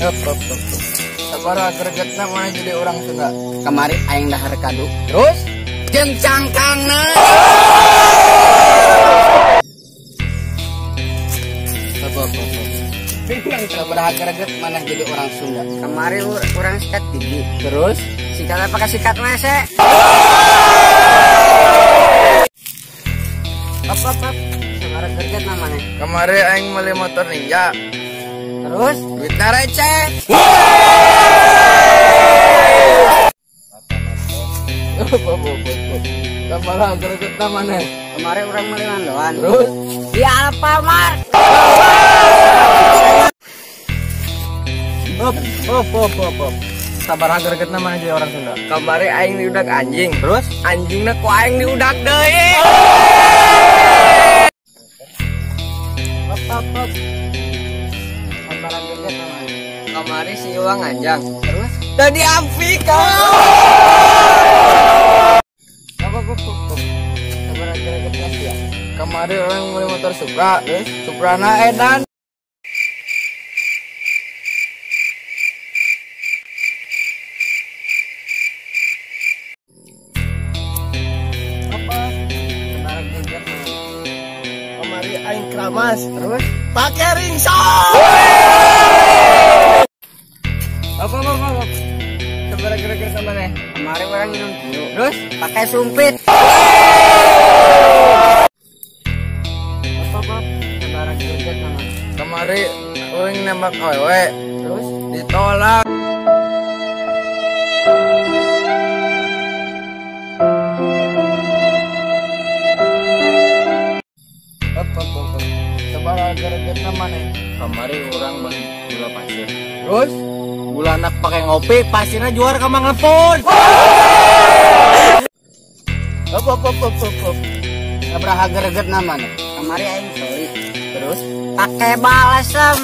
Hop hop hop. Sabaraha gregetna mana jadi orang Sunda. Kamari aing dahar kadu. Terus jeung cangkangna. Hop hop hop. Sabaraha greget mana jadi orang Sunda. Kamari urang sikat gigi. Terus sikatna pakai sikat WC. Hop hop hop. Sabaraha gregetna mana? Kamari aing meuli motor Ninja. Terus duitna receh. Sabaraha gregetna mana? Kamari urang meuli mandoan. Terus di Alfamart. Hop hop hop hop hop. Sabaraha gregetna mana jadi orang Sunda? Kamari aing diudak anjing. Terus anjingna ku aing diudak deui. Hop hop hop. Sabaraha gregetna mana? Kamari si Iwang anjang. Terus tadi Afrika. Hop hop hop hop. Sabaraha gregetna sia? Kamari orang meuli motor Supra, terus Suprana edan. Kamari aing keramas, terus pakai ringsok. Apa apa apa. Sabaraha gregetna mana? Kamari urang minum ciu. Terus pakai sumpit. Apa apa. Sabaraha gregetna mana? Kamari urang nembak awewe, terus ditolak. Sabaraha gregetna mana? Kamari urang beli gula pasir. Terus gula anak pakai ngopi, pasirnya juara ka Mang Lepon. Hop hop hop hop hop. Sabaraha gregetna mana? Kamari aing soi. Terus pakai balsem.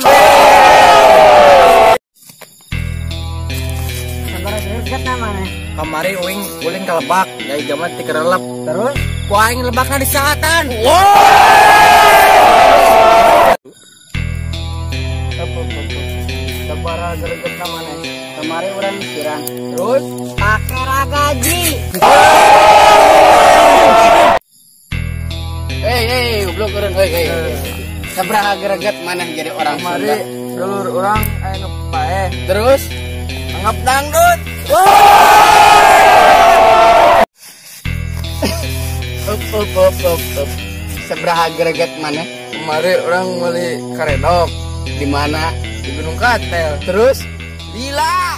Sabaraha gregetna mana? Kamari uing ulin ka lebak, dari zaman ti kerelep. Terus ku aing lebakna di selatan. Hop hop hop. Sabaraha gregetna mana? Kamari urang siran. Terus pakai ragaji. Hei hei, goblok urang hei hei. Sabaraha greget mana jadi orang Sunda? Kamari dulur urang aya nu paeh. Terus anggap dangdut. Hop hop hop hop hop. Sabaraha greget mana? Kamari urang meuli karedok. Di mana? Di Gunung Katel. Terus lila.